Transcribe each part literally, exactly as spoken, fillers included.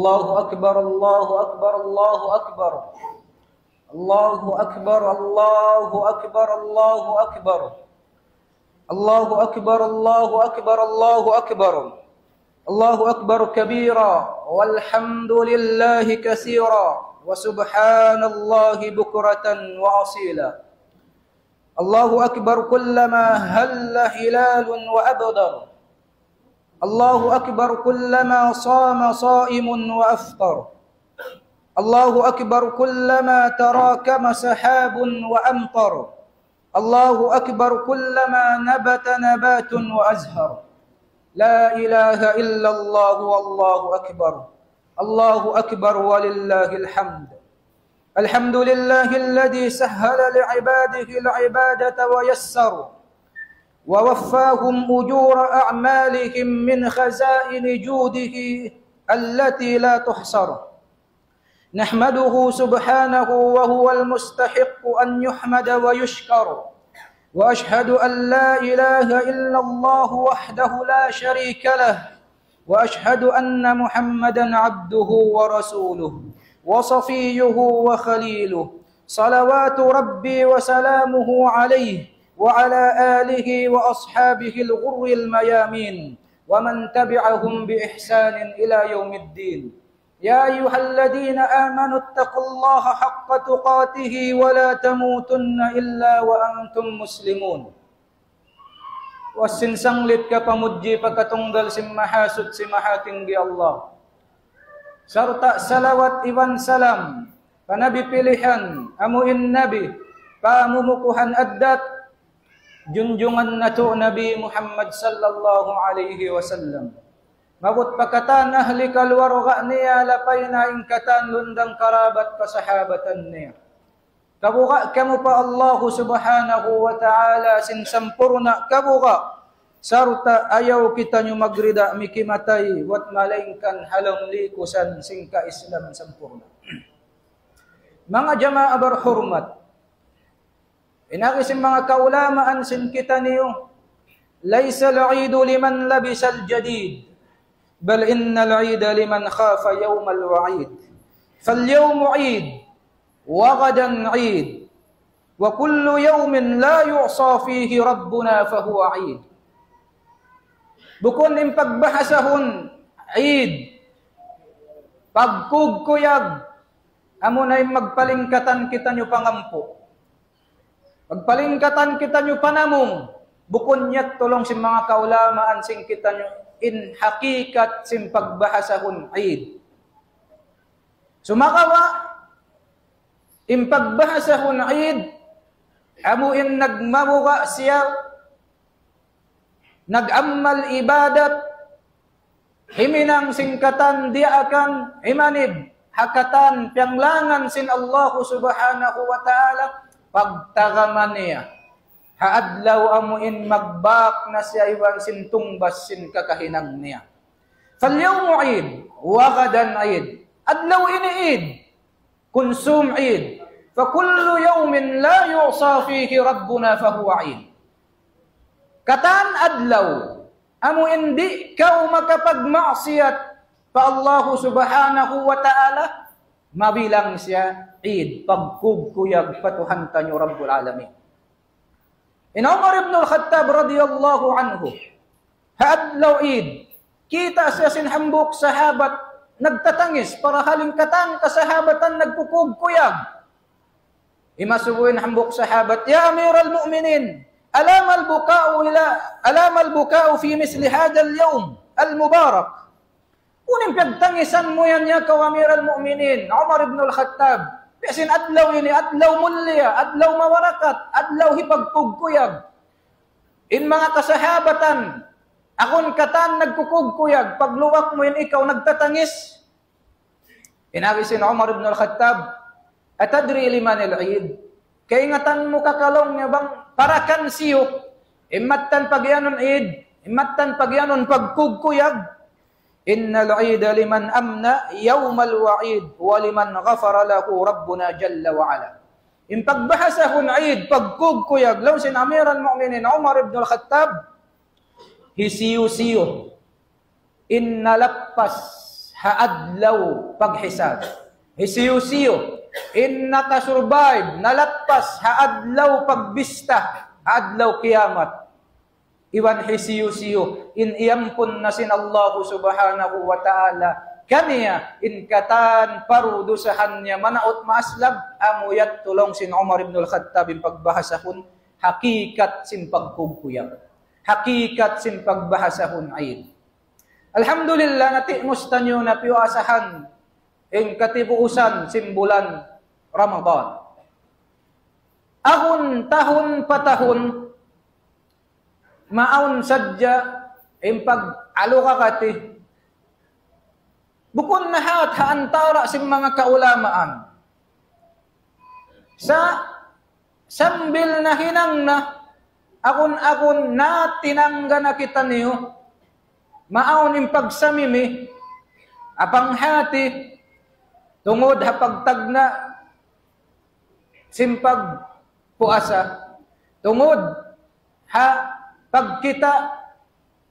الله أكبر، الله أكبر، الله أكبر. الله أكبر، الله أكبر، الله أكبر. الله أكبر، الله أكبر، الله أكبر. الله أكبر كبيرا، والحمد لله كثيرا، وسبحان الله بكرة وأصيلا. الله أكبر كلما هل هلال وأبدر. الله أكبر كلما صام صائم وأفطر. الله أكبر كلما تراكم سحاب وأمطر. الله أكبر كلما نبت نبات وأزهر. لا إله إلا الله والله أكبر. الله أكبر ولله الحمد. الحمد لله الذي سهل لعباده العبادة ويسر، ووفاهم أجور أعمالهم من خزائن جوده التي لا تحصر. نحمده سبحانه وهو المستحق أن يحمد ويشكر، وأشهد أن لا إله إلا الله وحده لا شريك له، وأشهد أن محمدا عبده ورسوله وصفيه وخليله، صلوات ربي وسلامه عليه وعلى آله وأصحابه الغر الميامين ومن تبعهم بإحسان إلى يوم الدين. يا أيها الذين آمنوا اتقوا الله حق تقاته ولا تموتن إلا وأنتم مسلمون. Puas sin sanglit kapamudji pa katunggal sin Mahasuchi Mahatinggi Allah. Sarta' salawat iban salam pa Nabi pilihan, amu in Nabi pamumukuhan addat, junjungan natu' Nabi Muhammad sallallahu alayhi wasallam. Maabut pa katan ahli kaluarga niya, lapay na in katan lundang karabat kasahabatan niya. Kabuga' kamu pa Allahu Subhanahu wa Ta'ala sin sampurna' kabuga', sarta' ayaw kitaniyu magrida mikimatay, wat malaingkan ha lawm likusan sin ka-Islam sampurna'. Manga jamaa barhurmat, in agi sin manga kaulamaan sin kitaniyu, ليس العيد لمن لبس الجديد، بل إن العيد لمن خاف يوم الوعيد. فاليوم عيد، وغدا عيد، وكل يوم لا يعصى فيه ربنا فهو عيد. Bukun in pagbahasahun Eid, pagkugkuyag, amuna in magpalingkatan kitaniyu pangampu. Magpalingkatan kitaniyu panamung, bukun yadtu laung sin manga kaulamaan sin kitaniyu in hakikat sin pagbahasahun Eid. Sumagawa', in pagbahasahun Eid, amu in nagmabuga' siya, nag-amal ibadat, himinang sin katan diyaakan, himanib ha katan piyanglangan sin Allahu Subhanahu wa Ta'ala, pagtagama niya ha adlaw amu in magbak na siya iban sin tungbas sin kakahinang niya. فاليوم عيد، وغدا عيد. Adlaw ini Eid, kunsum Eid. فكل يوم لا يعصى فيه ربنا فهو عيد. Katan adlaw, amu in di' kaw makapagmaksiyat pa Allahu Subhanahu wa Ta'ala, mabilang siya Eid, pagkugkuyag pa Tuhan taniyu Rabbul Alamin. In Umar ibn al-Khattab radiyallahu anhu, ha adlaw Eid, kita' siya sin hambuuk sahabat nagtatangis, parahal in katan kasahabatan nagkukugkuyag. Imasubu in hambuuk sahabat, يا أمير المؤمنين، ألا ما البكاء إلى، ألا ما البكاء في مثل هذا اليوم المبارك؟ Unu in piyagtangisan mu yan, ya kaw Amir al-Mu'minin, Umar ibn al-Khattab? Biya' sin adlaw ini, adlaw mulia, adlaw mabarakat, adlaw hipagkugkuyag. In manga kasahabatan, awn katan nagkukugkuyag, pagluwak mu in ikaw nagtatangis. In agi sin Umar ibn al-Khattab, أتدري لمن العيد؟ Kaingatan mu ka laung niya bang para kan siyu in mattan pagiyanun Eid, in mattan pagiyanun pagkugkuyag? إن العيد لمن أمن يوم الوعيد ولمن غفر له ربنا جل وعلا. In pagbahasahun Eid, pagkugkuyag, laung sin Amir al-Mu'minin Umar ibn al-Khattab, hisiyu-siyu in nalappas ha adlaw paghisab. Hisiyu-siyu in nakasurvive, nalappas ha adlaw pagbista, ha adlaw kiyamat. Iban hisiyu-siyu in iyampun na sin Allahu Subhanahu wa Ta'ala kaniya in katan parudusahan niya manaut maaslab, amu yadtu laung sin Umar ibn al-Khattab in pagbahasahun hakikat sin pagkugkuyag. Hakikat sin pagbahasahun aid. Alhamdulillah, natimus taniyu na piyuasahan in katibuusan sin bulan Ramadan. Ahun tahun pa tahun, maawn sadja in pag-alukakati. Bukun na hat ha antara sin manga kaulamaan. Sa' sambil nahinang na, agun-agun na tinangga na kitaniyu, maawn in pagsamimi, ha panghati, tungud ha pagtagna' sin pagpuasa, tungud ha pagkita'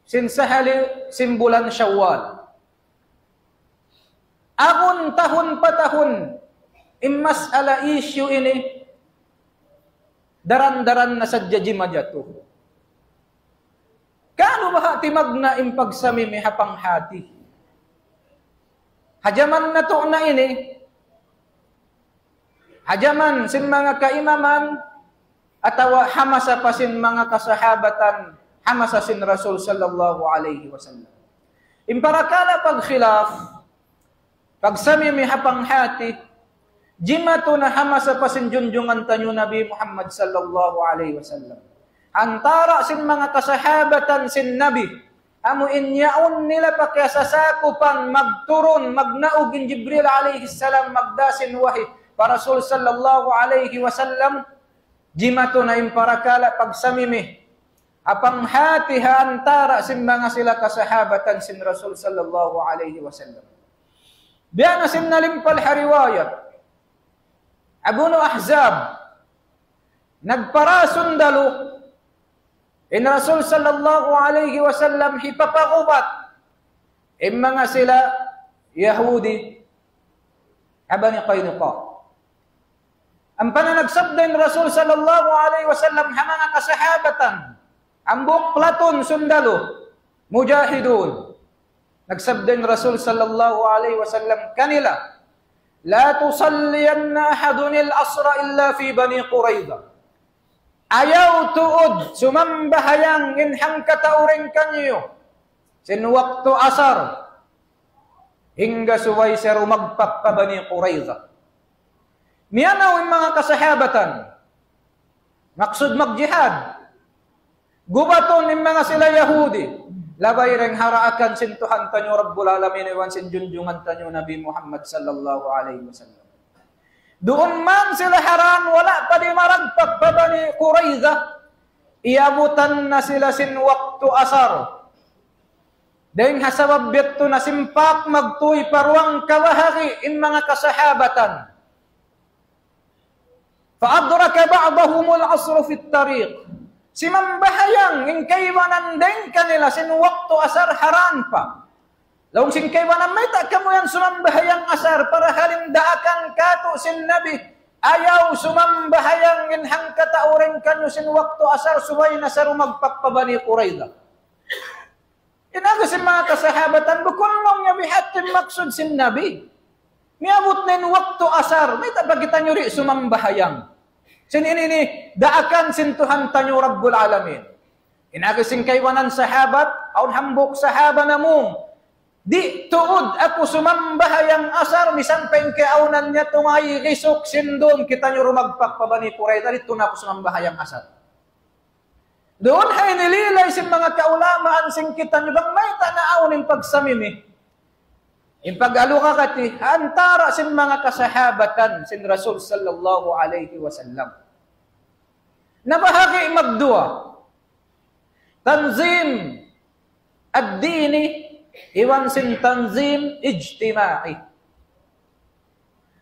sin sahali sin bulan Shawwal. Agun tahun pa tahun, in mas'ala issue ini, daran-daran na sadja jimatu. Kanu baha' timagna' in pagsamimi ha panghati? Ha jaman natu' na ini, ha jaman sin manga kaimaman, atawa ha masa pa sin manga kasahabatan, ha masa sin Rasul sallallahu alayhi wasallam. In parakala' pagkhilaf, pagsamimi ha panghati, jimatu na ha masa pa sin junjungan taniyu Nabi Muhammad sallallahu alayhi wasallam. Antara sin manga kasahabatan sin Nabi, amu in yaun nila pa kiyasasakupan magturun, magnaug in Jibril alayhi salam, magdā sin wahi pa Rasul sallallahu alayhi wasallam, jimatu na in parakala' pagsamimi ha panghati ha antara sin manga sila kasahabatan sin Rasul sallallahu alayhi wasallam. Biya' na sin nalimpal ha riwayat, ha bunu' Ahzab, nagpara sundalu in Rasul sallallahu alayhi wasallam hipapagubat in manga sila Yahudi ha Bani Qaynuqa. Ampa na nagsabda in Rasul sallallahu alayhi wasallam ha manga kasahabatan, hambuuk platoon sundalu, mujahidun. Nagsabda in Rasul sallallahu alayhi wasallam kanila, لا تصلين أحد العصر إلا في بني قريظة. Ayaw tuud sumambahayang in hangkatau dayn kaniyu sin waktu asar hangga subay siya rumagpak pa Bani Qurayza. Miyanaw in manga kasahabatan, maksud magjihad. Gubatun in manga sila Yahudi, labay dayn ha daakan sin Tuhan taniyu Rabbul Alamin iban sin junjungan taniyu Nabi Muhammad sallallahu alayhi wasallam. Duun man sila ha dān, wala' pa dimaragpak pa Bani Qurayza, iyabutan na sila sin waktu asar. Dayn ha sabab yadtu nasimpak magtuy pa duwang kabahagi' in manga kasahabatan. فأدرك بعضهم العصر في الطريق. Simambahayang in kaibanan dayn kanila sin waktu asar ha dān pa. Laung sin kaibanan, "Mayta' kamu yan sumambahayang asar, parahal in daakan kātu' sin Nabi, ayaw sumambahayang in hangkatau dayn kaniyu sin waktu asar, subay na siya rumagpak pa Bani Qurayza." In agi sin manga kasahabatan, bukun laung niya biha' in maksud sin Nabi. Miyabut na in waktu asar, mayta' pa kitaniyu di' sumambahayang? Sin ini ini, daakan sin Tuhan taniyu Rabbul Alamin. In agi sin kaibanan sahabat, awn hambuuk sahaba namung, "Di' tuud aku sumambahayang asar, misan pa in kiyaawnan niya tungay gisuk sin dum kitaniyu rumagpak pa Bani Qurayza, di' tuud na aku sumambahayang asar." Duun ha ini lilay sin manga kaulamaan sin kitaniyu bang mayta' naawn in pagsamimi, in pag-alukakati, ha antara sin manga kasahabatan sin Rasul sallallahu alayhi wasallam. Nabahagi' magduwa. Tanzim ad-dini, iban sin tanzim ijtima'i.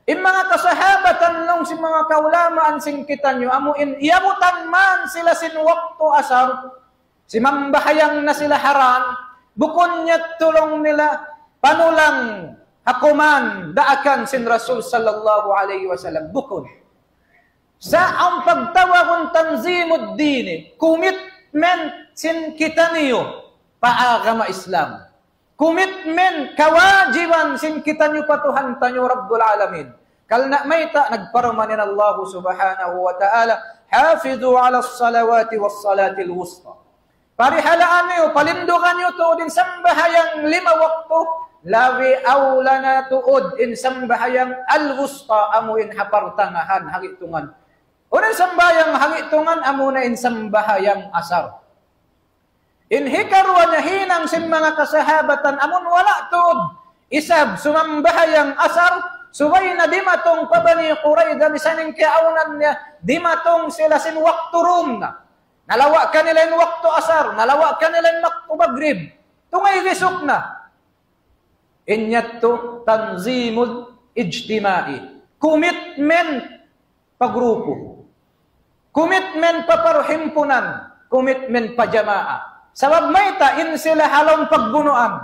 In manga kasahabatan laung sin manga kaulamaan sin kitaniyu, amu in iyabutan man sila sin waktu asar, simambahayang na sila ha dān, bukun niya laung nila panulang ha kuman daakan sin Rasul sallallahu alayhi wasallam. Bukun. Sa' in pagtawagun tanzimud dini, commitment sin kitaniyu pa agama Islam. Commitment, kawajiban sin kitaniyu pa Tuhan taniyu Rabbul Alamin. Karna' mayta' nagparman in Allah subhanahu wa ta'ala, حافظوا على الصلوات والصلاة الوسطى. Parihalaan niyu, palindugan niyu tuud in sambahayang lima waktu, labi awla na tuud in sambahayang al-wusta, amu in ha partangahan, ha gi'tungan. Unu in sambahayang ha gi'tungan, amu na in sambahayang asar. In hikaruwa niya hinang sin manga kasahabatan, amun wala' tuud isab sumambahayang asar, subay na dimatung pa Bani Qurayza, misan in kiyaawnan niya, dimatung sila sin waktu dum na. Nalawa' kanila in waktu asar, nalawa' kanila in waktu magrib. Tungay gisuk na. In yadtu tanzimul ijtima'i. Commitment pa grupu. Commitment pa parhimpunan. Commitment pa jamaa. Sabab mayta' in sila ha lawm pagbunuan.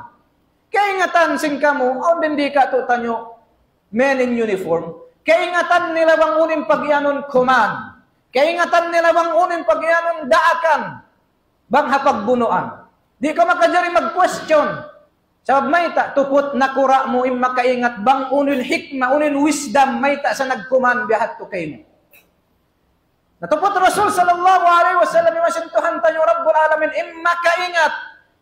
Kaingatan sin kamu, awn dindi katu'taniyu, men in uniform. Kaingatan nila bang unu in pagiyanun command. Kaingatan nila bang unu in pagiyanun daakan. Bang ha pagbunuan. Di' kaw makajari mag-question. Sabab mayta', tuput nakura' mu in makaingat bang unu in hikmah, unu in wisdom, mayta' sa nag-command biya' hadtu kaymu. Natuput Rasul sallallahu alayhi wasallam, iban sin Tuhan taniyu Rabbul Alamin, in makaingat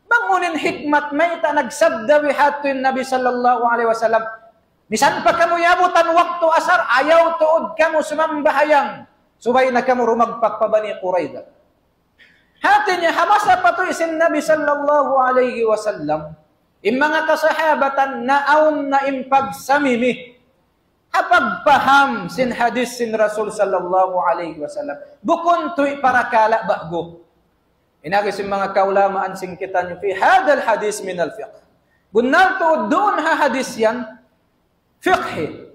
bang unu in hikmat, mayta' nagsabda biya' hadtu in Nabi sallallahu alayhi wasallam. Misan pa kamu yabutan waktu asar, ayaw tuud kamu sumambahayang. Subay na kamu rumagpak pa Bani Qurayza. Hati niya, ha masa pa tuud sin Nabi sallallahu alayhi wasallam, in manga kasahabatan naawn na in pagsamimi ha pagpaham sin hadith sin Rasul sallallahu alayhi wasallam. Bukun tuud parakala' ba'gu. In agi sin manga kaulamaan sin kitaniyu, في هذا الحديث من الفقه. Bunnal tuud duun ha hadith yan, fiqhi.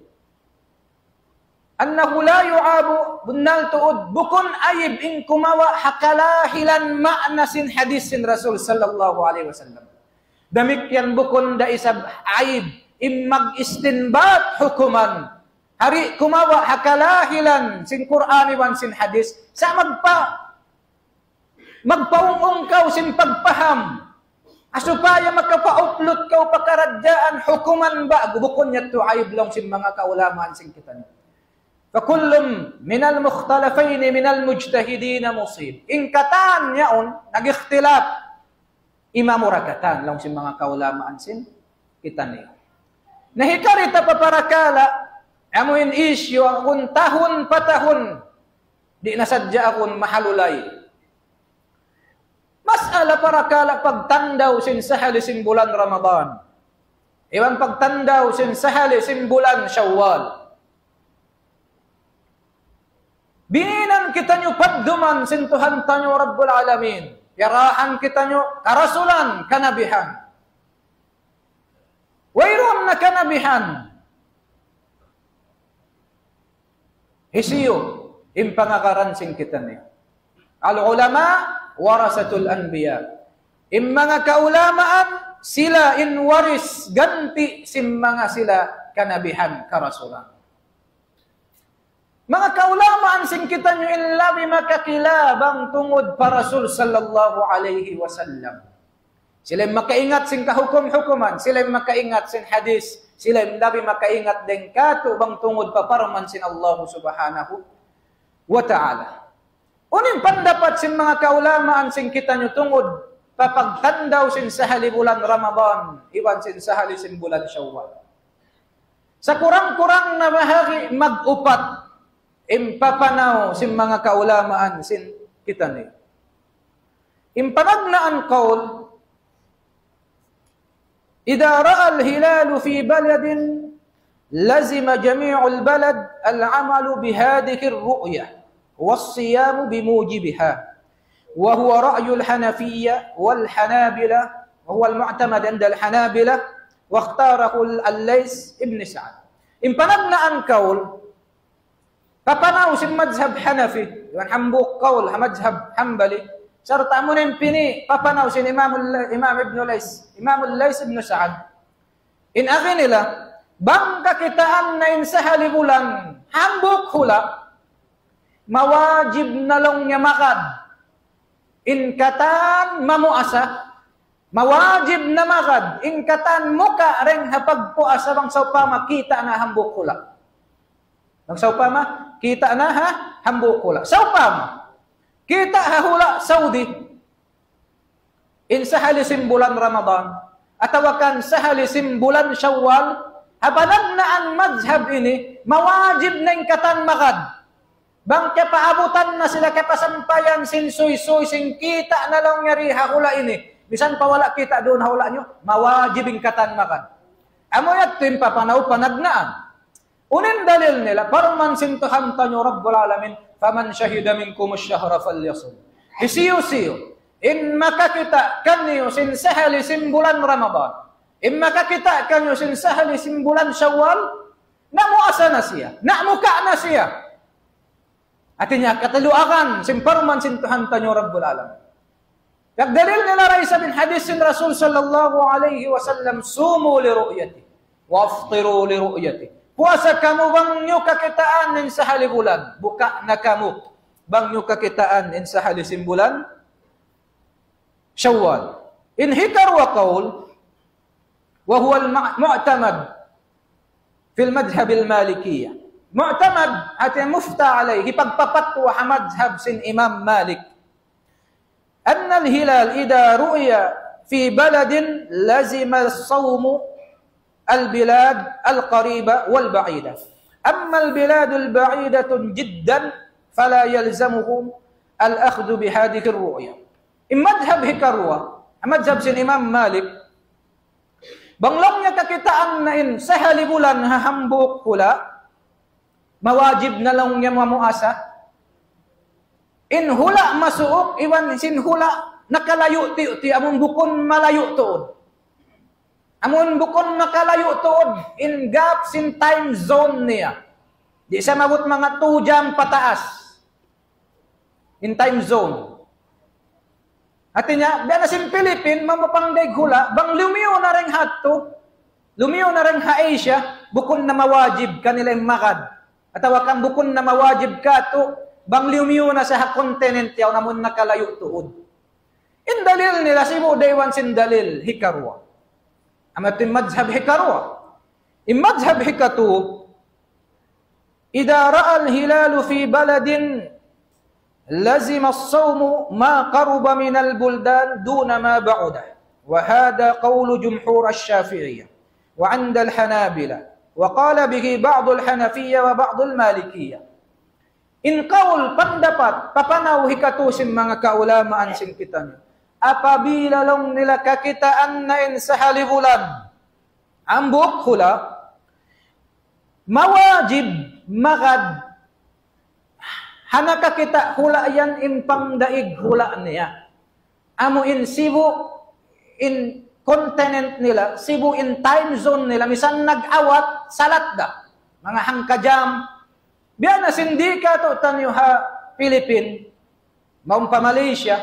أنه لا يعاب, bunnal tuud, bukun aib in kumawa' ha kalahilan ma'na sin hadith sin Rasul sallallahu alayhi wasallam. Damikkiyan bukun da isab aib in mag-istinbat hukuman. Hari kumawa' ha kalahilan sin Qur'an iban sin hadith. Sa' magpa-, magpaung-ung kaw sin pagpaham. Ha supaya makapauplot kaw pa karadjaan hukuman ba'gu, bukun yadtu aib laung sin manga kaulamaan sin kitaniyu. فكل من المختلفين من المجتهدين مصيب. In katan yaun, nag-ikhtilaf. Imam ura katan, laung sin manga kaulamaan sin kitaniyu. Na hikari ta pa parakala', amu in issue, agun tahun pa tahun, di' na sadja agun mahalulay. Mas'ala parakala' pagtandaw sin sahali sin bulan Ramadan. Iban pagtandaw sin sahali sin bulan Shawwal. Bininan kitaniyu padduman sin Tuhan taniyu Rabbul Alamin. Piyarahan kitaniyu karasulan, kanabihan. Wayruun na kanabihan. Hisiyu in pangagaran sin kitaniyu? العلماء ورثة الأنبياء. In manga kaulamaan, sila in waris ganti sin manga sila kanabihan, karasulan. Manga kaulamaan sin kitaniyu in labi makakila bang tungud pa Rasul sallallahu alayhi wasallam. Sila in makaingat sin kahukum-hukuman, sila in makaingat sin hadith, sila in labi makaingat dayn kātu' bang tungud pa parman sin Allah subhanahu wa ta'ala. Unu in pandapat sin manga kaulamaan sin kitaniyu tungud pa pagtandaw sin sahali bulan Ramadan, iban sin sahali sin bulan Shawwal? Sa kurang-kurang na bahagi' mag-upat in papanaw sin manga kaulamaan sin kitaniyu. In panagnaan qawl, إذا رأى الهلال في بلد لزم جميع البلد العمل بهذه الرؤية والصيام بموجبها، وهو رأي الحنفية والحنابلة، وهو المعتمد عند الحنابلة، واختاره الليث بن سعد. In panagnaan qawl, papanaw sin madhhab Hanafi, iban hambuuk qawl ha madhhab Hanbali, sarta' amuna in pini' papanaw sin Imam, Imam Ibn Lays, Imam Lays ibn Sa'ad. In agi nila, Bang kakitaan na in sahali bulan, hambuuk hula', mawajib na laung niya magad in katan mamuasa, mawajib na magad in katan muka' dayn ha pagpuasa bang sawpama kita' na hambuuk hula'. Bang sawpama kita' na ha hambuuk hula'. Sawpama kita' ha hula' Saudi, in sahali sin bulan Ramadan, atawa kan sahali sin bulan Shawwal, ha panagnaan madhab ini, mawajib na in katan magad. Bang kiyapaabutan na sila, kiyapasampayan sin suysuy, sin kita' na laung niya di ha hula' ini. Misan pa wala' kita' duun ha hula' niyu, mawajib in katan magad. Amu yadtu in papanaw panagnaan. Unu in dalil nila? Parman sin Tuhan taniyu Rabbul Alamin, فمن شهد منكم الشهر فليصمه. Hisiyu-siyu in makakita' kaniyu sin sahali sin bulan Ramadan, in makakita' kaniyu sin sahali sin bulan Shawwal, na muasa na siya, na muka' na siya. Hati niya, kataluagan sin parman sin Tuhan taniyu Rabbul Alamin. Piyagdalil nila da isab in hadith sin Rasul sallallahu alayhi wasallam, صوموا لرؤيته وأفطروا لرؤيته. Puasa kamu bang niyu kakitaan in sahali bulan, buka na kamu bang niyu kakitaan in sahali sin bulan Shawwal. In hikaruwa kaul, وهو المعتمد في المذهب المالكية. Mu'tamad, hati muftā alayhi, pagpapatwa ha madhab sin Imam Malik. أن الهلال إذا رؤي في بلد لزم الصوم البلاد القريبة والبعيدة. أما البلاد البعيدة جدا فلا يلزمهم الأخذ بهذه الرؤية. In madhab hikaruwa, madhab sin Imam Malik, bang laung niya kakitaan na in sahali bulan ha hambuuk hula', mawajib na laung niya mamuasa. In hula' masuuk, iban sin hula' nakalayu' ti-, ti-, amun bukun malayu' tuud. Amun bukun makalayu' tuud, in gap sin time zone niya, di' siya maabut manga two jam pataas. In time zone. Hati niya, biya' na sin Philippine, mamapangdaig hula', bang lumiyu na dayn ha yadtu, lumiyu na dayn ha Asia, bukun na mawajib kanila in magad. Atawa kan bukun na mawajib katu', bang lumiyu na sa ha continent yaun amun nakalayu' tuud. In dalil nila sibu' da iban sin dalil hikaruwa. Amu yadtu in madhab hikaruwa. In madhab hikatu, إذا رأى الهلال في بلد لزم الصوم ما قرب من البلدان دون ما بعده، وهذا قول جمهور الشافعية وعند الحنابلة، وقال به بعض الحنفية وبعض المالكية. In kaul, pandapat, papanaw hikatu sin manga kaulamaan sin kitaniyu. Apabila laung nila kakitaan na in sahali bulan, hambuuk hula', mawajib magad ha nakakita' hula' yan in pangdaig hula' niya. Amu in sibu' in continent nila, sibu' in time zone nila, misan nag-awat, salat da. Manga hangka jam. Biya' na sin di' katu'taniyu ha Philippine, mawn pa Malaysia,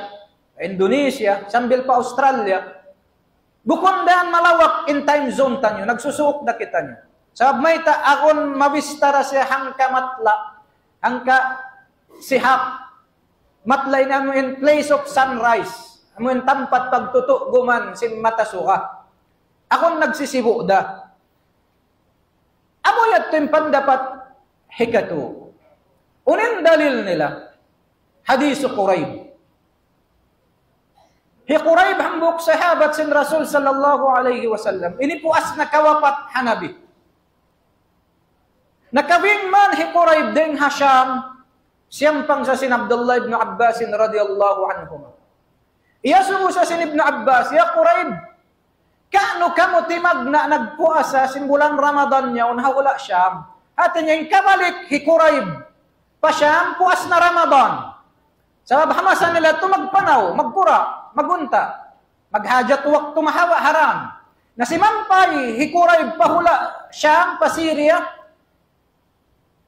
Indonesia, sambil pa Australia, bukun da yan malawak in time zone taniyu, nagsusuuk da kitaniyu. Sabab mayta', agun mabista ra siya hangka matla', hangka sihak, matla' ini amu in place of sunrise, amu in tampat pagtutuguman sin mata suga. Agun nagsisibu' da. Amu yadtu in pandapat hikatu. Unu in dalil nila? Hadith Quraib. Hi Quraib hambuuk sahabat sin Rasul sallallahu alayhi wasallam. Ini puas nakawapat ha Nabi. Nakabin man hi Quraib dayn ha Sham, siyampang sa sin Abdullah ibn Abbas radiyallahu anhuma. Iyasubu sa sin Ibn Abbas, "Ya Quraib, ka'nu kamu timagna' nagpuasa sin bulan Ramadan yaun ha hula' Sham?" Hati niya in kabalik hi Quraib pa Sham, puas na Ramadan. Sabab ha masa nila yadtu magpanaw, magkura', magunta', maghajat waktu mahaba' ha dan. Na simampay hi Quraib pa hula' Sham, pa Syria,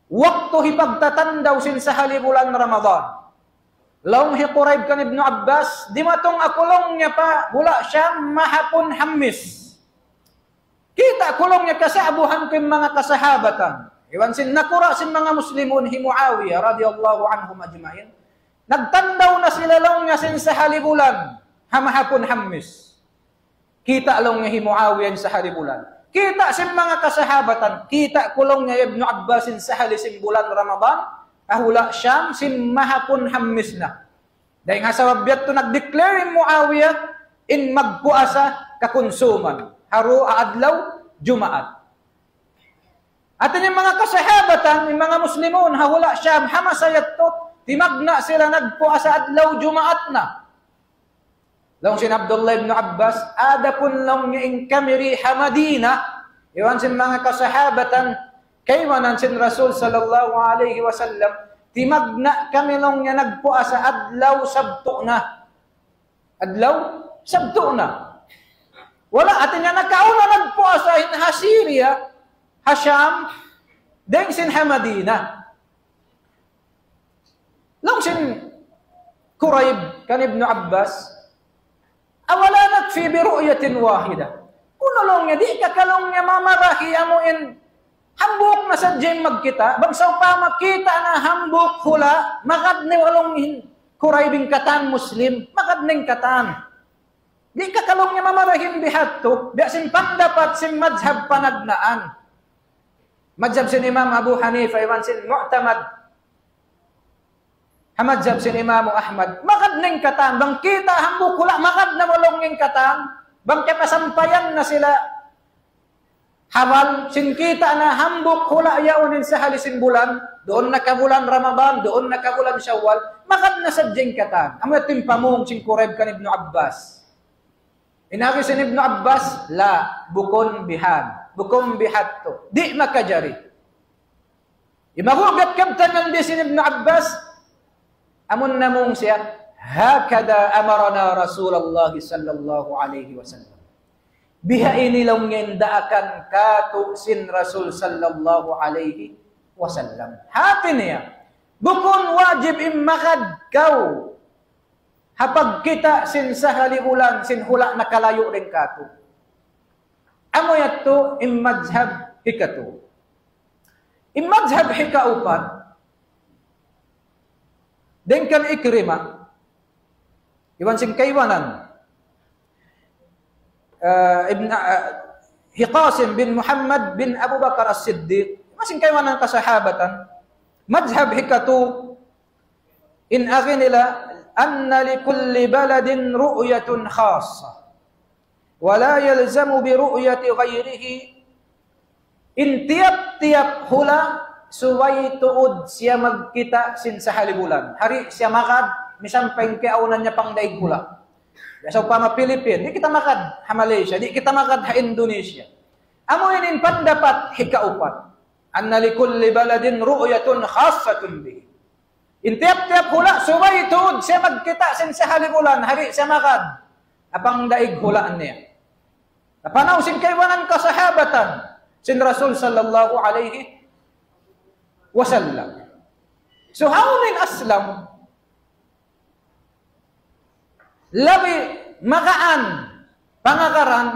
waktu hipagtatandaw sin sahali bulan Ramadan. Laung hi Quraib kan Ibnu Abbas, dimatung aku laung niya pa hula' Sham mahapun Hammis. Kīta' Kita' ku laung niya kasa'buhan ku in manga kasahabatan. Iban sin nakura' sin manga Muslimun hi Muawiya radiyallahu anhum ajma'in. Nagtandaw na sila laung niya sin sahali bulan ha mahapun Hammis. Kita' laung niya hi Muawiya in sahali bulan. Kita' sin manga kasahabatan. Kita' ku laung niya Ibnu Abbas in sahali sin bulan Ramadan ha hula' Sham sin mahapun Hammis na. Dayn ha sabab yadtu nag-declare in Muawiya in magpuasa kakunsuman ha duwa adlaw Jumaat. Hati niya in manga kasahabatan, in manga Muslimun ha hula' Sham ha masa yadtu, timagna' sila nagpuasa adlaw Jumaat na. Laung sin Abdullah ibn Abbas, adapun laung niya in kami di ha Madina, iban sin manga kasahabatan, kaibanan sin Rasul sallallahu alayhi wasallam, timagna' kami laung niya nagpuasa adlaw Sabtu na. Adlaw Sabtu na. Wala', hati niya nakauna nagpuasa in ha Syria, ha Sham, dayn sin ha Madina. Laung sin Kurayb kan Ibnu Abbas, أولا نكتفي برؤية واحدة. Unu laung niya, di' ka ka laung niya mamarahi amu in hambuuk na sadja in magkita', bang sawpama kita' na hambuuk hula', magad na in laung hi Kurayb in katan Muslim, magad na in katan. Di' ka ka laung niya mamarahi in bihadtu, biya' sin pandapat sin madhab panagnaan. Madhab sin Imam Abu Hanifa, iban sin mu'tamad ha madhab sin Imam Ahmad. Magad na in katan, bang kita' hambuuk hula', magad na in laung in katan, bang kiyapasampayan na sila hawal, sin kita' na hambuuk hula' yaun in sahali sin bulan, duun na ka bulan Ramadan, duun na ka bulan Shawwal, magad na sadja in katan. Amu yadtu in pamung sin Kurayb kan Ibnu Abbas. In agi sin Ibnu Abbas, la, bukun bihan, bukun bihadtu. Di' makajari. Imagugat kabtangan di sin Ibnu Abbas, amun namung siya, هكذا أمرنا رسول الله صلى الله عليه وسلم. Biha ini laung niya in daakan katu' sin Rasul sallallahu alayhi wasallam. Hati niya, bukun wajib in magad kaw ha pagkita' sin sahali bulan sin hula' nakalayu' dayn katu'. Amu yadtu in madhab hikatu. In madhab hikaupat, dayn kan Ikrima, iban sin kaibanan, ah, ibn, ah, hi Qasim bin Muhammad bin Abu Bakar As-Siddiq, iban sin kaibanan kasahabatan, madhab hikatu, in agi nila, أن لكل بلد رؤية خاصة ولا يلزم برؤية غيره. In tiyap-tiyap hula', subay tuud siya magkita' sin sahali bulan. Di' siya magad, misan pa in kiyaunan niya pangdaig hula'. Biya' sawpama Philippines, di' kita magad ha Malaysia, di' kita magad ha Indonesia. Amu ini in pandapat hikaupat. أن لكل بلد رؤية خاصة به. In tiyap-tiyap hula', subay tuud siya magkita' sin sahali bulan, di' siya magad ha pangdaig hula' niya. Napanaw sin kaibanan kasahabatan sin Rasul sallallahu alayhi wasallam. So, hawnu in aslam, labi magaan pangagaran,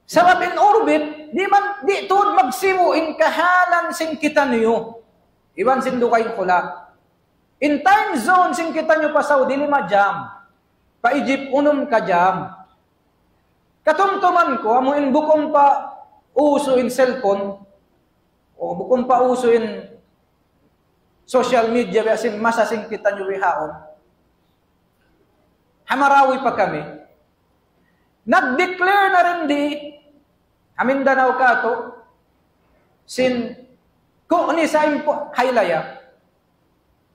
sabab in orbit, di' man, di' tuud magsibu' in kahalan sin kitaniyu iban sin dugaing hula'. In time zone sin kitaniyu pa Saudi, lima jam. Pa Egypt, unum ka jam. Katumtuman ku, amu in bukun pa uso in cellphone, o bukun pa uso in social media, biya' sin masa sin kitaniyu bihaun. Ha Marawi pa kami. Nag-declare na dindi, ha Mindanao katu', sin kunu' sa impo-, haylaya.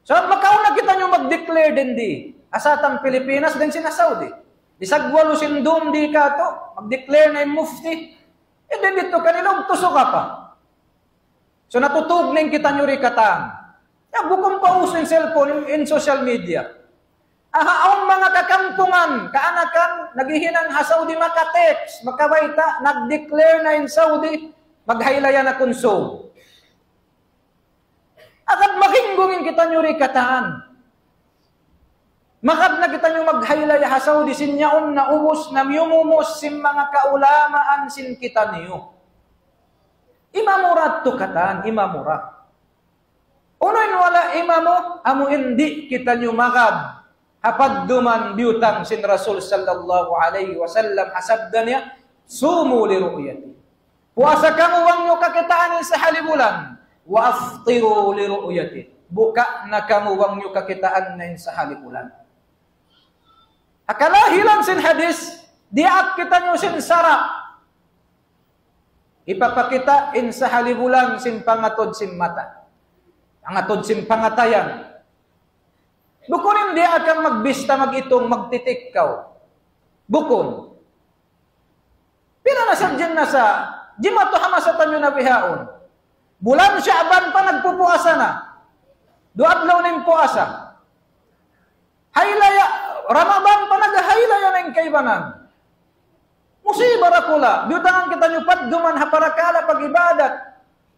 So, makauna kitaniyu mag-declare dindi. Asal ta Pilipinas, dayn sin Saudi. Bisag walu sin dum di katu', mag-declare na in mufti. Eh, dayn didtu kanila, ug tusu ka pa. So, natutug na in kitaniyu di katan. Ya, bukun pa uso in cellphone, in, in social media. Aha, awn manga kakampungan, kaanakan, naghihinang ha Saudi maka-text, makabayta', nag-declare na in Saudi, maghaylaya na kunsu. Agad makinggung in kitaniyu di katan. Magad na kitaniyu maghaylaya ha Saudi, sin yaun na ubus na miyumumus sin manga kaulamaan sin kitaniyu. Imamura tu katan, imamura. Unu in wala' imamura, amu in di' kitaniyu magad ha padduman biyutang sin Rasul sallallahu alayhi wasallam, ha sabda niya, "Sumu li ru'yati." Puasa kamu bang niyu kakitaan in sahali bulan. "Wa aftiru li ru'yati." Buka na kamu bang niyu kakitaan na in sahali bulan. Ha kalahilan sin hadis, diyaak kitaniyu sin sara'. Hipapakita' in sahali bulan sin pangatud sin mata. Pangatud sin pangatayan. Bukun in diyaak kang magbista, mag-itung, magtitikkaw. Bukun. Pila na sadja in nasa, jimatu ha masa taniyu na bihaun. Bulan Sha'ban pa nagpupuasa na. Duwa adlaw na in puasa. Haylaya, Ramadan pa naghahaylaya na in kaibanan. Musiba dakula', biyutangan kitaniyu padduman ha parakala' pag-ibadat.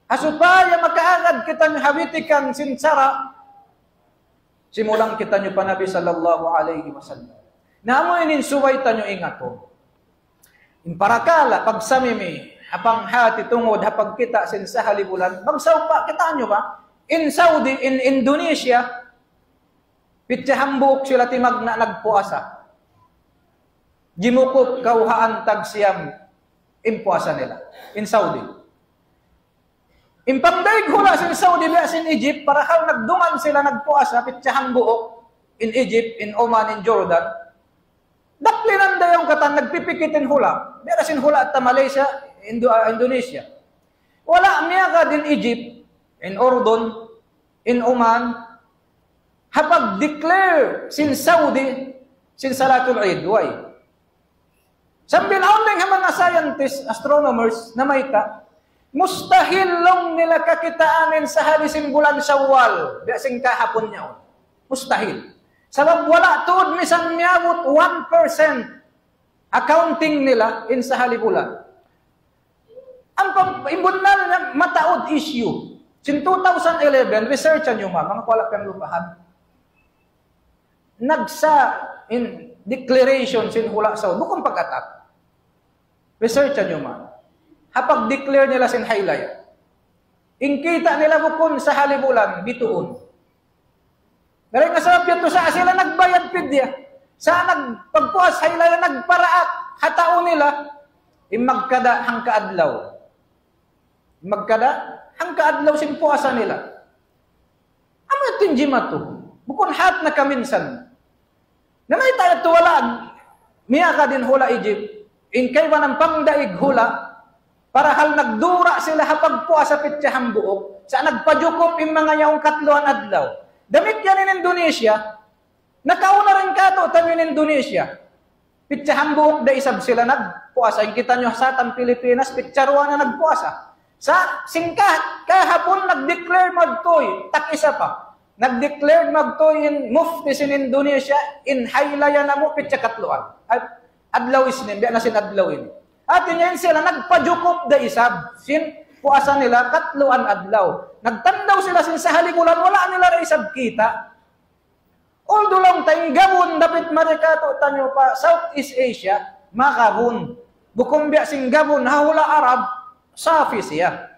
Ha supaya makaagad kitaniyu ha bitikan sin sara'. Simulang kitaniyu pa Nabi sallallahu alayhi wasallam. Na amu ini in subay taniyu ingatun. In parakala', pagsamimi, ha panghati tungud, ha pagkita' sin sahali bulan, magsawpa kitaniyu ba? In Saudi, in Indonesia, pitsa hambuuk sila timagna' nagpuasa. Jimukup kawhaan tag siyam in puasa nila. In Saudi. In pangdaig hula' sin Saudi, biya' sin Egypt, parahal nagdungan sila nagpuasa, pitsa hambuuk, in Egypt, in Oman, in Jordan. Daplinan da yan katan nagpipikit in hula'. Biya' sin hula' ta Malaysia, Indo-, ah, Indonesia. Wala' miyagad in Egypt, in Urdun, in Oman, ha pag-declare sin Saudi, sin Salatul Eid. Why? Sambil awn dayn ha manga scientists, astronomers, namayta', mustahil laung nila kakitaan in sahali sin bulan Shawwal, biya' sin kahapun yaun. Mustahil. Sabab wala' tuud misan miyabut one percent accounting nila in sahali bulan. Ampa, in bunnal niya mataud issue. Sin two thousand eleven, research niyu ma, manga kuwala' kang lupahan. Nagsa in declaration sin hula' Saudi, bukun pag-attack. Research niyu ma. Ha pag-declare nila sin haylaya. In kita' nila bukun sahali bulan, bituun. Dayn ha sabab yadtu sa' sila nagbayad pidya. Sa' nagpagpuas haylaya nagparaak ha tau nila. In magkada' hangka adlaw. Magkada' hangka adlaw sin puasa nila. Amu yadtu in jimatu. Bukun hat na kaminsan. Na mayta' yadtu wala' miyagad in hula' Egypt. In kaibanan pangdaig hula'. Parahal nagdura sila ha pagpuasa pitsa hambuuk. Sa' nagpajukup in manga yaun katluan adlaw. Damikkiyan in Indonesia. Nakauna dayn kātu'niyu in Indonesia. Pitsa hambuuk da isab sila nagpuasa. In kitaniyu ha satan Pilipinas, pitsa duwa na nagpuasa. Sa' sin ka-, kahapun nag-declare magtuy, tag-isa pa. Nag-declare magtuy in mufti sin Indonesia, in haylaya namu' pitsa katluan. Ad-, adlaw Isnin, biya' na sin adlaw ini. Hāti niya in sila nagpajukup da isab, sin puasa nila katluan adlaw. Nagtandaw sila sin sahali bulan, wala' nila da isab kita'. Although laung ta in gabun dapit mari kātu'niyu pa Southeast Asia, magabun. Bukun biya' sin gabun ha hula' Arab, safi siya.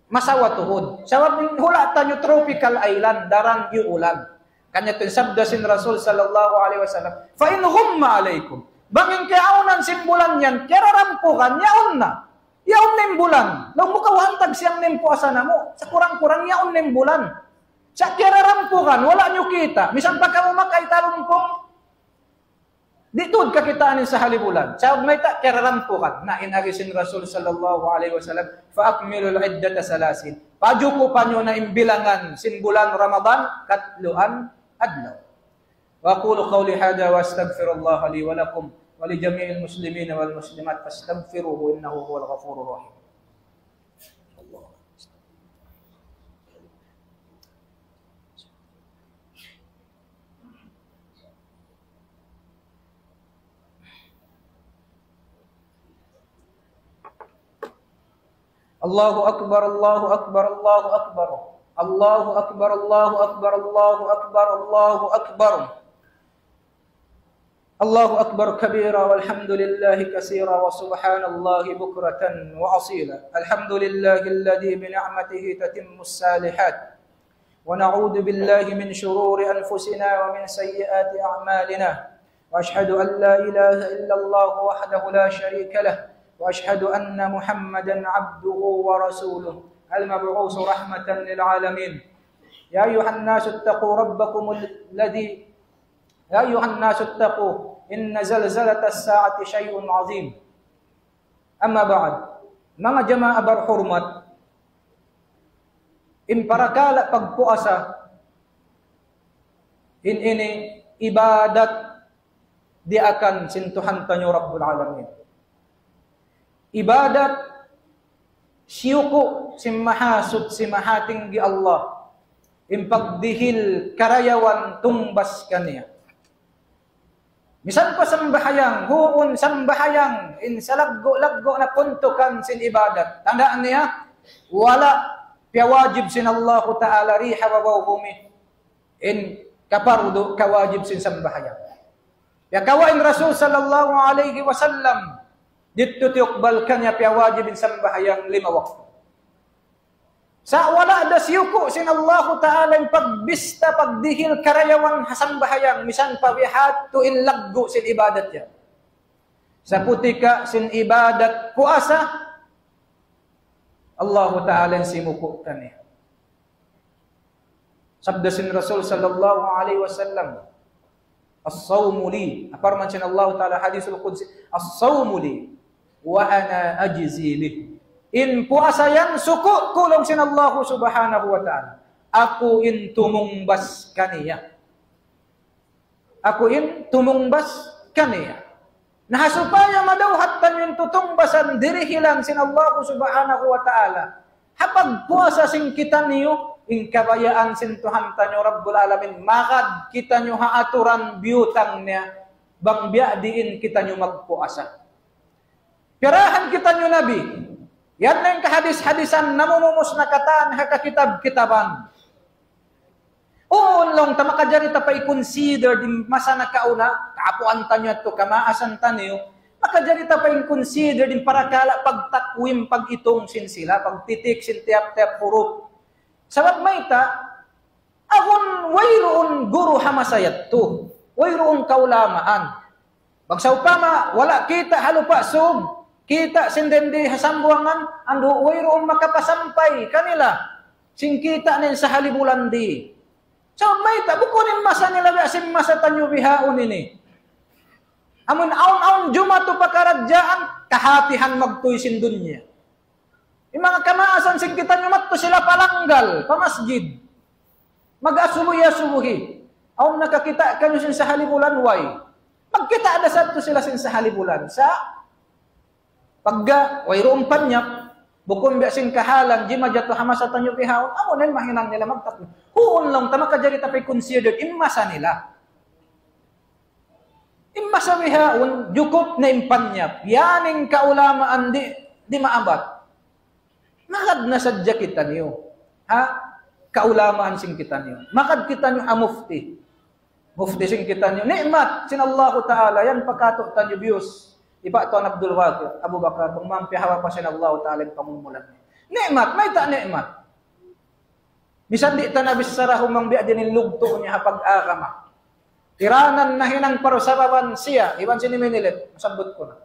Masawa tuhud. Sabab in hula' taniyu tropical island, daran iyuulan. Hangkan yadtu in sabda sin Rasul sallallahu alayhi wasallam, "Fa in ghumma alaykum." Bang in kiyaawnan sin bulan yan, kiyararampugan, yaun na. Yaun na in bulan. Laung mu kawhaan tag siyam na in puasa namu'. Sakurang-kurang yaun na in bulan. Sa' kiyararampugan, wala' niyu kita'. Misan pa kamu makaitalungkung, di' tuud kakitaan in sahali bulan. Sabab mayta' kiyararampugan. Na in agi sin Rasul sallallahu alayhi wasallam, "Fa akmilul iddata salasin." Pajukupan niyu na in bilangan sin bulan Ramadan, katluan adlaw. وأقول قولي هذا وأستغفر الله لي ولكم ولجميع المسلمين والمسلمات فاستغفروه إنه هو الغفور الرحيم. الله أكبر، الله أكبر، الله أكبر. الله أكبر، الله أكبر، الله أكبر، الله أكبر. الله أكبر كبيرا، والحمد لله كثيرا، وسبحان الله بكرة وأصيلا. الحمد لله الذي بنعمته تتم الصالحات، ونعوذ بالله من شرور أنفسنا ومن سيئات أعمالنا، وأشهد أن لا إله إلا الله وحده لا شريك له، وأشهد أن محمدا عبده ورسوله المبعوث رحمة للعالمين. يا أيها الناس اتقوا ربكم الذي يا أيها الناس اتقوا إن زلزلة الساعة شيء عظيم. أما بعد. Manga jamaa barhurmat, in parakala' pagpuasa, in ini ibadat diyaak sin Tuhan taniyu Rabbul Alamin. Ibadat siyuku' sin Mahasuchi Mahatinggi Allah, in pagdihil karayawan tungbas kaniya. Misan pa sambahayang, huun sambahayang, in salaggu'-laggu' na puntukan sin ibadat. Tanda' niya, wala' piyawajib sin Allahu Ta'ala di ha babaw bumi in kapardu, kawajib sin sambahayang. Piyakawa' in Rasul sallallahu alayhi wasallam, didtu tiyukbal kaniya piyawajib in sambahayang lima waktu. Sa' wala' da siyuku' sin Allahu Ta'ala in pagbista, pagdihil karayawan ha sambahayang, misan pa bihadtu in laggu' sin ibadat yan. Sa' putika sin ibadat puasa, Allahu Ta'ala in simuku' kaniya. Sabda sin Rasul sallallahu alayhi wasallam, "As-sawmu li." Parman sin Allahu Ta'ala hadisul qudsi, "As-sawmu li, wa ana ajzi bih." In puasa yan suku' ku laung sin Allahu Subhanahu wa Ta'ala. Aku in tumungbas kaniya. Aku in tumungbas kaniya. Na ha supaya madawhat taniyu in tutungbasan dirihilan sin Allahu Subhanahu wa Ta'ala. Ha pagpuasa sin kitaniyu, in kabayaan sin Tuhan taniyu Rabbul Alamin, magad kitaniyu ha aturan biyutang niya, bang biya' diin kitaniyu magpuasa. Piyarahan kitaniyu Nabi. Yan na in kahadis-hadisan, namumumus na katan ha kakitab-kitaban. Uu, laung ta, makajari ta pa i-consider in masa nakauna, kaapuan taniyu yadtu, kamaasan taniyu, makajari ta pa i-consider in parakala' pagtakwim, pag-itung sin sila, pagtitik sin tiyap-tiyap hurup. Sabab mayta', awn wayruun guru ha masa yadtu, wayruun kaulamaan. Bang sawpama, wala' kita' ha Lupa' Sug, kita' sin dindi ha Sambuwangan, andu' wayruun makapasampay kanila sin kita' nila sa halibulan di. Sa' mayta', bukun in masa nila biya' sin masa taniyu bihaun ini. Amun awn-awn jumatu pakaradjaan, kahatihan magtuy sin dunya. In manga kamaasan sin kitaniyu madtu sila pa langgal, pa masjid. Mag-asubuhi-asubuhi. Awn nakakita' kaniyu sin sahali bulan, way. Magkita' da sadtu sila sin sahali bulan. Sa' pagga, wayruun panyap, bukun biya' sin kahalan, jimajatu ha masa taniyu bihaun, amu na in mahinang nila magtakbir. Huun laung ta, makajari ta pa i-consider in masa nila. In masa bihaun, jukup na in panyap. Yan in kaulamaan di', di' maabat. Magad na sadja kitaniyu. Ha? Kaulamaan sin kitaniyu. Magad kitaniyu ha mufti. Mufti sin kitaniyu. Ni'mat sin Allahu Ta'ala. Yan pa katu' taniyu biyus. Iba tuwan Abdul Waqi', Abu Bakar, bang man piyahawa pa sin Allahu Ta'ala in pangumulan. Ni'mat, mayta' ni'mat. Misan di' ta na bichara humang biya' diin in lugtu' niya ha pag-agama. Iranan nahinang parusababan siya, iban sin minilit, masabbut ku na.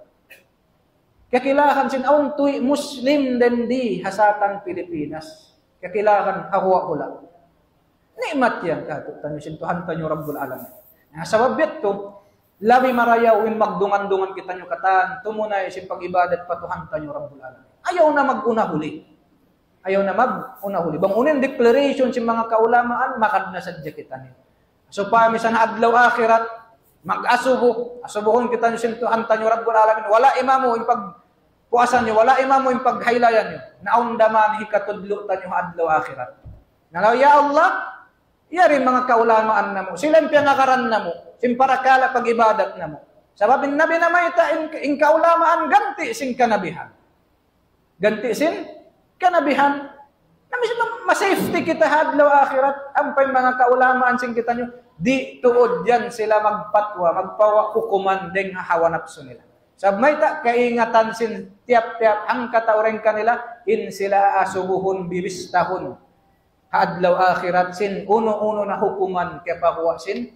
Kakilahan sin awn tuy Muslim dindi ha satan Pilipinas. Kakilahan ha hula'-hula'. Ni'mat yan katu' taniyu sin Tuhan taniyu Rabbul Alamin. Na sabab yadtu, labi marayaw in magdungan-dungan kitaniyu katan, tumunay sin pag-ibadat pa Tuhan taniyu Rabbul Alamin. Ayaw na mag-una huli. Ayaw na mag-una huli. Bang unu in declaration sin manga kaulamaan, magad na sadja kitaniyu. Supaya misan ha adlaw akhirat, mag-asubu, asubuhun kitaniyu sin Tuhan taniyu Rabbul Alamin. Wala' imamu in pagpuasa niyu, wala' imamu in paghaylayan niyu. Na awn da man hikatudlu' taniyu ha adlaw akhirat. Na laung, "Ya Allah, yari manga kaulamaan namu', sila in piyangagaran namu', sin parakala' pag-ibadat namu'." Sabab in Nabi namayta', in, in kaulamaan ganti' sin kanabihan. Ganti' sin kanabihan. Na misan ma-, ma-safety kita ha adlaw akhirat, ampa in manga kaulamaan sin kitaniyu, Di' tuud yan sila magpatwa, magpawa' hukuman dayng ha hawa napsu nila. Sabab mayta' kaingatan sin tiyap-tiyap hangkatau dayng kanila, in sila asubuhun, bibistahun ha adlaw akhirat sin unu-unu na hukuman kiyapaguwa' sin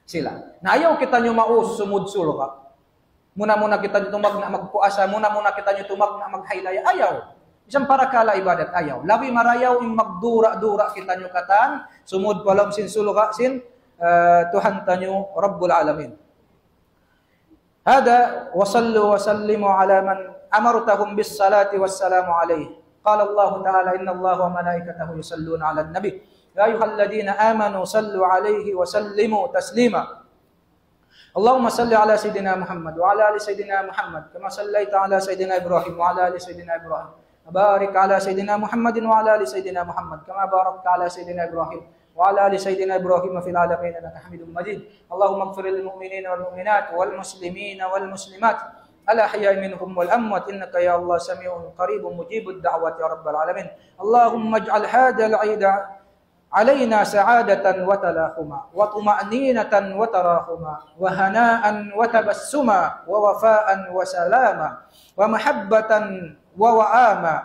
sila. Na ayaw kitaniyu maus sumud surga'. Muna-muna kitaniyu tumagna' magpuasa, muna-muna kitaniyu tumagna' maghailaya. Ayaw. Misan parakala' ibadat, ayaw. Labi marayaw in magdura-dura kitaniyu katan, sumud pa lawm sin surga' sin, eh, Tuhan taniyu Rabbul Alamin. هذا وصلوا وسلموا على من أمرتهم بالصلاة والسلام عليه. قال الله تعالى: إن الله وملائكته يصلون على النبي، يا أيها الذين آمنوا صلوا عليه وسلموا تسليما. اللهم صل على سيدنا محمد وعلى آل سيدنا محمد كما صليت على سيدنا إبراهيم وعلى آل سيدنا إبراهيم. وبارك على سيدنا محمد وعلى آل سيدنا محمد كما باركت على سيدنا إبراهيم وعلى آل سيدنا إبراهيم في العالمين إنك حميد مجيد. اللهم اغفر للمؤمنين والمؤمنات والمسلمين والمسلمات الأحياء منهم والأموات إنك يا الله سميع قريب مجيب الدعوات يا رب العالمين. اللهم اجعل هذا العيد علينا سعادة وتلاحما وطمأنينة وتراحما وهناء وتبسما ووفاء وسلاما ومحبة ووئاما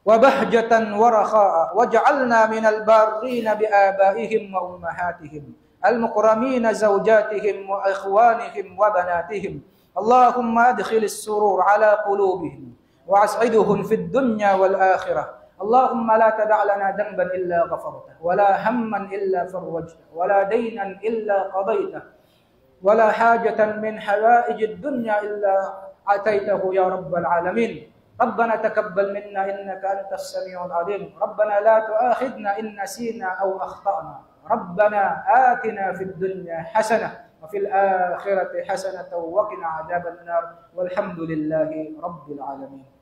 وبهجة ورخاء، واجعلنا من البارين بآبائهم وأمهاتهم، المكرمين زوجاتهم وإخوانهم وبناتهم. اللهم أدخل السرور على قلوبهم، وأسعدهم في الدنيا والآخرة. اللهم لا تدع لنا ذنبا إلا غفرته، ولا هما إلا فرجته، ولا دينا إلا قضيته، ولا حاجة من حوائج الدنيا إلا أتيته يا رب العالمين. ربنا تقبل منا إنك أنت السميع العليم. ربنا لا تؤاخذنا إن نسينا أو أخطأنا. ربنا آتنا في الدنيا حسنة وفي الآخرة حسنة وقنا عذاب النار. والحمد لله رب العالمين.